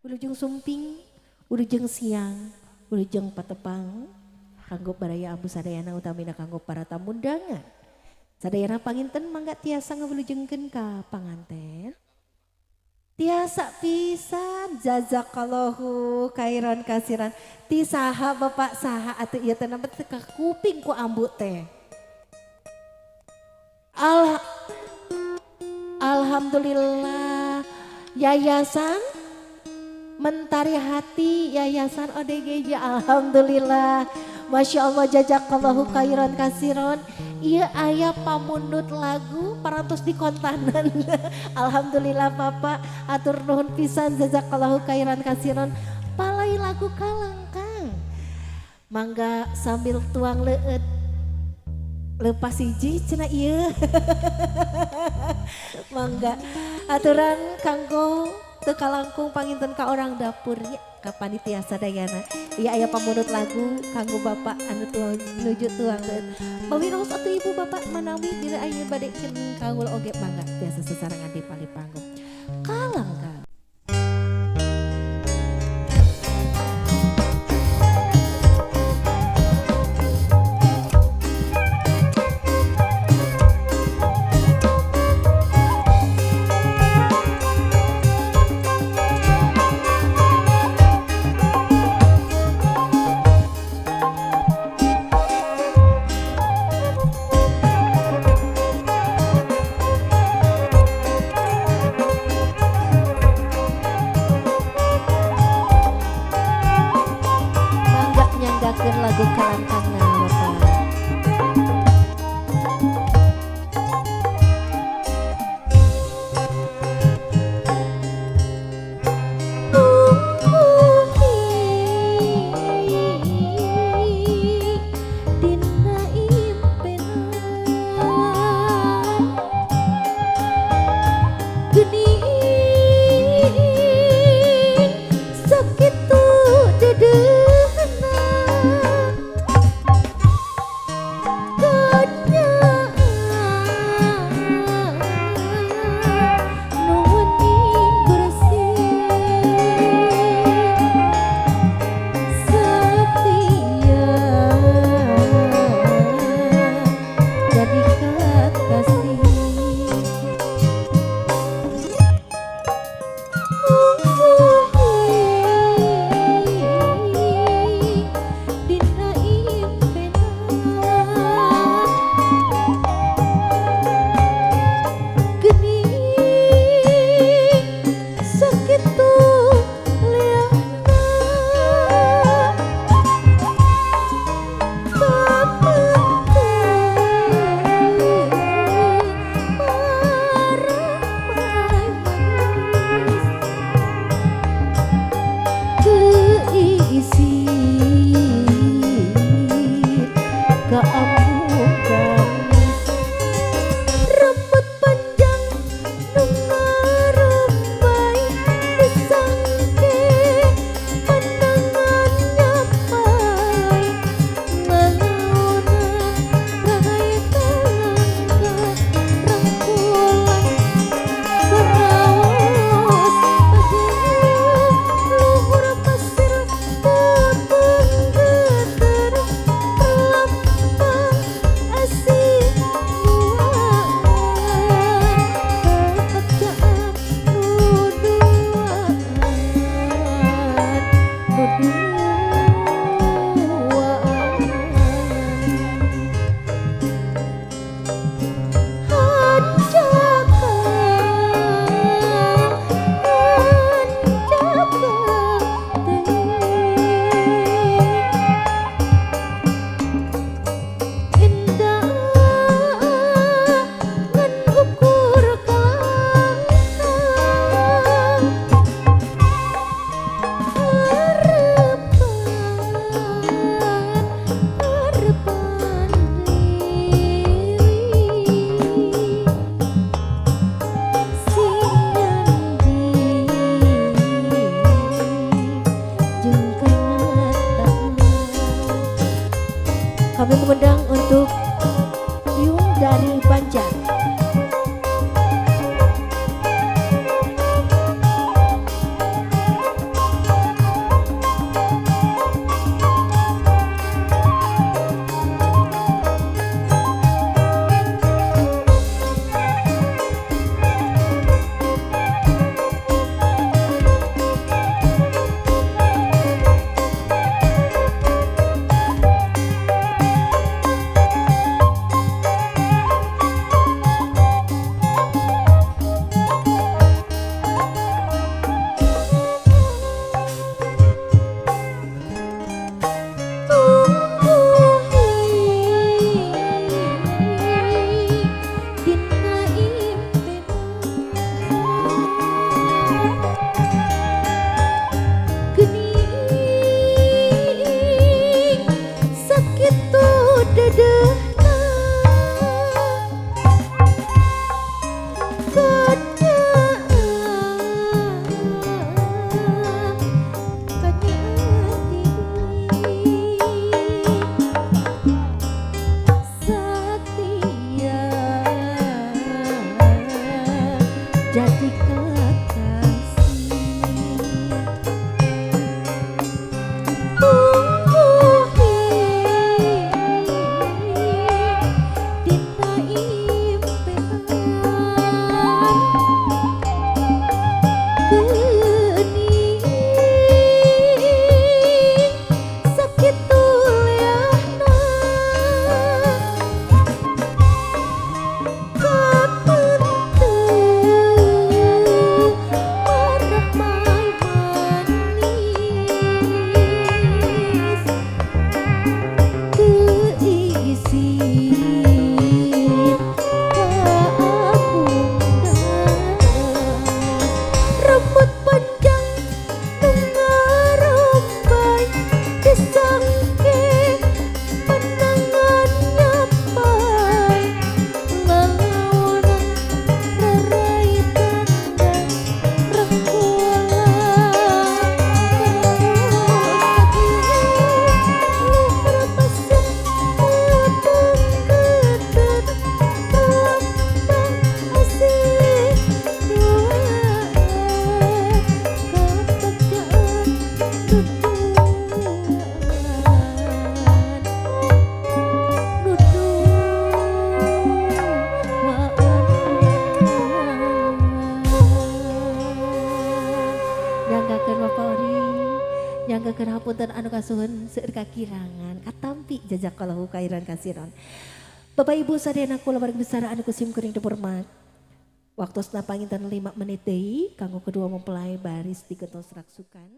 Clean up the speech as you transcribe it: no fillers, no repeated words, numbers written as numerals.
Wilujeng sumping, wilujeng siang, wilujeng patepang kanggo baraya ambu sadayana utamina kanggo para tamu undangan. Sadayana panginten mangga tiasa ngawilujengkeun ka panganten. Tiasa pisan, jazakallahu khairan kasiran. Ti saha bapak, saha atuh ieu teh, nembe teu ka kuping ku ambu teh. Alhamdulillah, Yayasan Mentari Hati, Yayasan ODGJ, alhamdulillah. Masya Allah, jazakallahu khairan kasiron. Iya, aya pamundut lagu parantos dikontanan. Alhamdulillah, Bapak, atur nuhun pisan, jazakallahu khairan kasiron. Palai lagu kalangkang. Mangga sambil tuang leueut. Lepas hiji cenah ieu. Mangga aturan kanggo teu kalangkung panginten ka orang dapur ya, ka panitia sadayana. Iya, aya pamundut lagu kanggo bapak anu tuang nuju tuang leueut. Mawi raos atuh ibu bapak manawi bila aya bade kaul oge mangga tiasa sesarengan di palih panggung. Kalangkang. Mangga nyanggakeun lagu kalangkangna, Bapak. Tungguhi dina impenan geuning sakitu deudeuhna kanyaah nu wening bersih setia jadi kakasih. Tungguhi dina impenan geuning sakitu leahna pamantu maramai manis keisi ka ambu gamis rambut panjang nu ngarembay disangke pandangan nyampai ngalaonan rarai kalangkang rangkulan karaos pageul luhur pasir tepung geter perlambang asih duaan kepekaan nu duaan nu duaan hanjakal hanjakal teuing indah ngan ukur kalangkang. Nyanggakeun Bapak Ori. Nyanggakeun hapunten anu kasuhun seueur kakirangan katampi jazakallahu khairan kasiron. Bapak Ibu sadayana kula besar anu ku sim kuring dihormat. Waktosna panginten 5 menit deui kanggo kedua mempelai baris digentos raksukan.